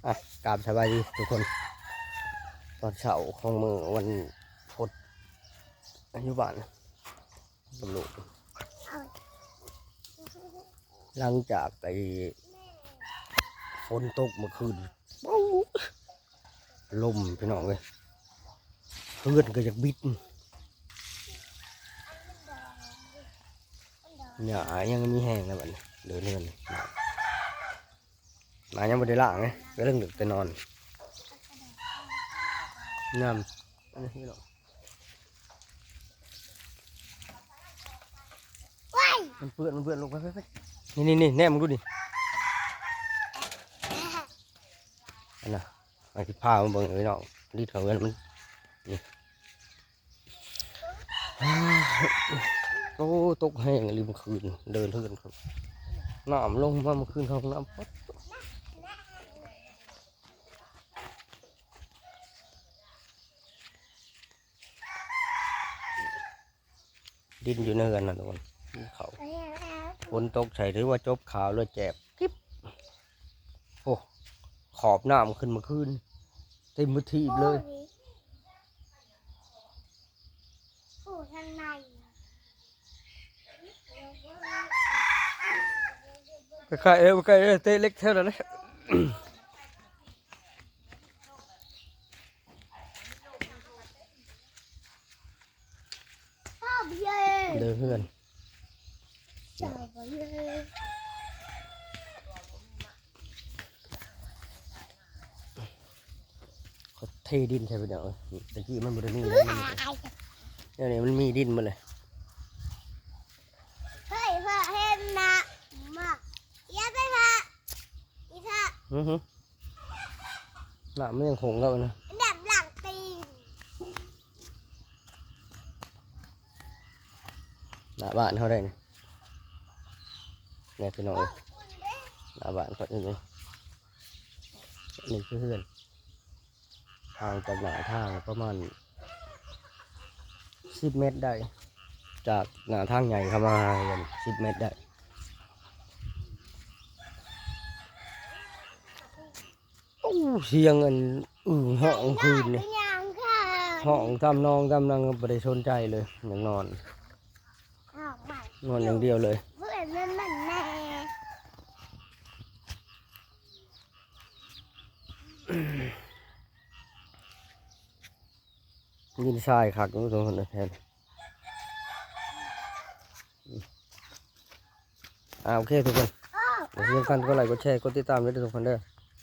ອ່ະ ກາບສະບາຍດີທຸກຄົນ ຕອນເຊົ້າຂອງມື້ວັນພຸດ ຢູ່ບ້ານກັບລູກ ຫຼັງຈາກໄອ້ຝົນຕົກເມື່ອຄືນ ໂອ້ ລົມພີ່ນ້ອງເອີຍ ເຮືອນກໍຢາກບິດ ຫຍ້າຍັງມີແຮງແລ້ວບັດນີ້ ເດີນເຮືອນ ໜ້າຍັງບໍ່ໄດ້ລ້າງເດ້ ກຳລັງເລິກແຕ່ນອນ ງາມ ອັນນີ້ພີ່ນ້ອງ ມັນເປື້ອນ ມັນເປື້ອນ ລົງໄປ ໄປ ໄປ ນີ້ໆໆ ແນມເບິ່ງດູນີ້ ອັນນ່າ ອັນທີ່ພາມາເບິ່ງພີ່ນ້ອງ ລີດເຂົ້າເຮືອນມັນ ນີ້ ໂອ້ ຕົກແຮງອີ່ຫຼີເມື່ອຄືນ ເດີນເຮືອນ ນ້ຳລົງມາເມື່ອຄືນ ເຂົ້າຫ້ອງນ້ຳ ປາດ ດິນຢູ່ໃນເຮືອນນະທຸກຄົນ ເຂົ້າ ຝົນຕົກໃສ່ ຖືວ່າຈົບຂ່າວເລີຍ ແຈບ ໂອ້ ຂອບນ້ຳຂຶ້ນມາຄືນ ເຕັມໝົດທີ່ເລີຍ ໂອ້ ທາງໃນ ໄປຂາຍເອີ ໄປຂາຍເອີ ເຕະເຫຼັກແຖວນັ້ນແຫຼະ ເດີເຮືອນ ເຂົາເທດິນໃສ່ພີ່ນ້ອງເອີຍ ແຕ່ກີ້ມັນບໍ່ໄດ້ມີ ດຽວນີ້ມັນມີດິນໝົດເລີຍ ເຮີ້ຍ ພໍ່ເຫັນນະ ມາ ຢ່າໄປພະ ອີພະ ອືຮຶ ນ້ຳມັນຍັງຂົງເກົ່ານະ ນ້ຳຫຼັງຕີນ ໜ້າບ້ານເຮົາໄດ໋ນີ້ ແມ່ພີ່ນ້ອງເອີຍ ໜ້າບ້ານຂ້ອຍນີ້ ນີ້ຄືເຮືອນ ຫ່າງຈາກໜ້າທາງປະມານສິບແມັດໄດ້ ຈາກໜ້າທາງໃຫຍ່ເຂົ້າມາຫາເຮືອນສິບແມັດໄດ້. ໂອ້ ສຽງອັນອຶ່ງຮ້ອງຄືນນີ້ ຮ້ອງຕາມນອງຕາມໜັງ ບໍ່ໄດ້ສົນໃຈເລີຍ ຢາກນອນ ນອນຢ່າງດຽວເລີຍ ຍິນຊາຍຄັກຢູ່ທຸກຄົນເອີຍ ອ່າ ໂອເຄທຸກຄົນ ທີ່ສຳຄັນກົດໄລກົດແຊກົດຕິດຕາມເດີທຸກຄົນເດີ.